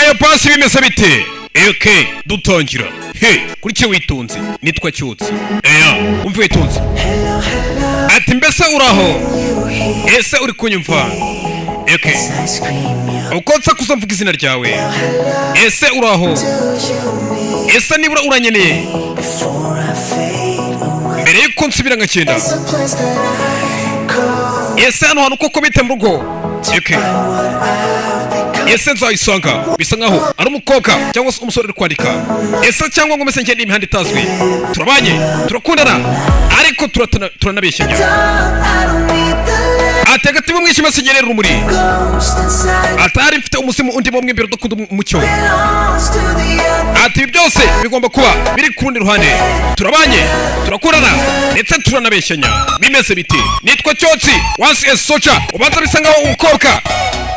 Ngayo pasi, bimeze bite? Okay, dutangira. He kuri witonze, nitwa Cyotsi. Eya, umva witonze. Ati: "Mbese uraho? Ese uri kunyumva?" Okay, uko nsakuza mvuga izina ryawe. Ese uraho? Ese nibura uranyeneye mbere yuko nsubira nkagenda? Ese hano hantu koko bite mu rugo? Okay, ese nzayisanga? Bisa nkaho ari umukobwa cyangwa se umusore uri kwandika. Ese cyangwa ngo mbese ngende imihanda itazwi? Turabanye, turakundana, ariko turanabeshyanya. Ati: "Hagati mu mwijima singerera urumuri." Atari mfite umuzimu undi mo imbere udakunda umucyo. Ati: "Ibi byose bigomba kuba biri ku rundi ruhande." Turabanye, turakundana, ndetse turanabeshyanya. Bimeze biti? Nitwa Cyotsi, once a soldier. Ubanza bisa nkaho umukobwa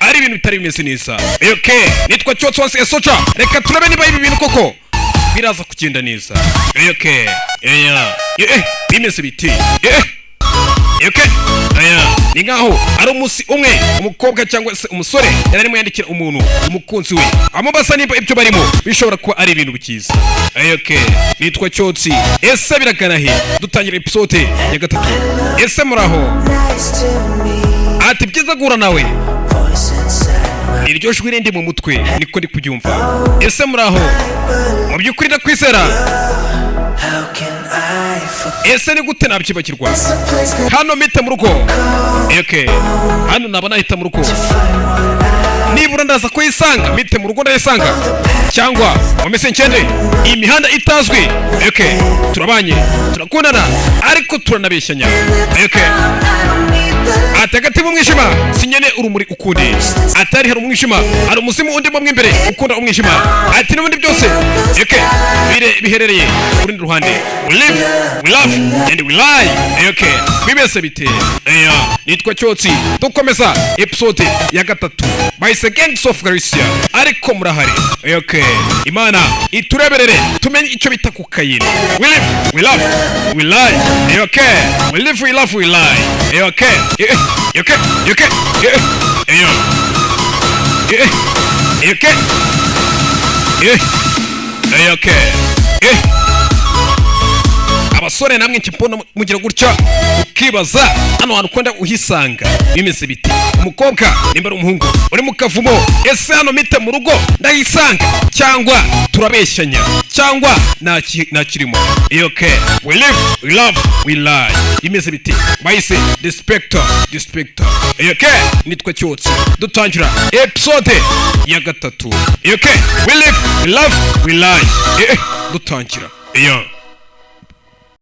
ari ibintu bitari bimeze neza. Okay, nitwa Cyotsi, once a soldier. Reka turabe niba ibi bintu koko biraza kugenda neza. Okay, yeah. Bimeze biti? Okay, aya ni nkaho ari umunsi umwe umukobwa cyangwa se umusore yari arimo yandikira umuntu, umukunzi we, amubaza nimba ibyo barimo bishobora kuba ari ibintu byiza. Okay, nitwa Cyotsi. Ese biragana he? Dutangira episode ya gatatu. Ese muraho? Ati: "Byiza guhura nawe." Iryo jwi rindi mu mutwe niko ndi kubyumva. Ese muraho? Mu by'ukuri ndakwizera. Ese ni gute nabyibagirwa? Hano mite mu rugo. Okay, hano naba nahita mu rugo, nibura ndaza kuyisanga. Mite mu rugo ndayisanga cyangwa wamese nkende iyi mihanda itazwi? Okay, turabanye, turakundana, ariko turanabeshyanya. Okay, ati: "Hagati mu mwijima sinyene urumuri ukundi." Atari hari umwijima, hari umuzimu undi mo imbere ukunda umwijima. Ati: "N'ubundi byose, okay, bire biherereye ku rundi ruhande." We live, we love and we lie. Okay, bimeze bite? Eya, nitwa Cyotsi. Dukomeza episode ya gatatu, bahise Gangs of Galicia. Ariko murahari? Okay, Imana itureberere tumenye icyo bita kokayine. We live, we love, we lie. Okay, we live, we love, we lie. Okay, okay, okay, okay. Abasore namwe mbona mugira gutya ukibaza hano hantu ukunda uhisanga bimeze biti? Umukobwa nimba ari umuhungu uri mu kavumo, ese hano mite mu rugo ndayisanga cyangwa turabeshyanya cyangwa nta kirimo? Okay, we live, we love, we lie. Bimeze biti? Bahise The Spectre, The Spectre. Okay, nitwa Cyotsi. Dutangira episode ya gatatu. Okay, we live, we love, we lie. Dutangira. Iyo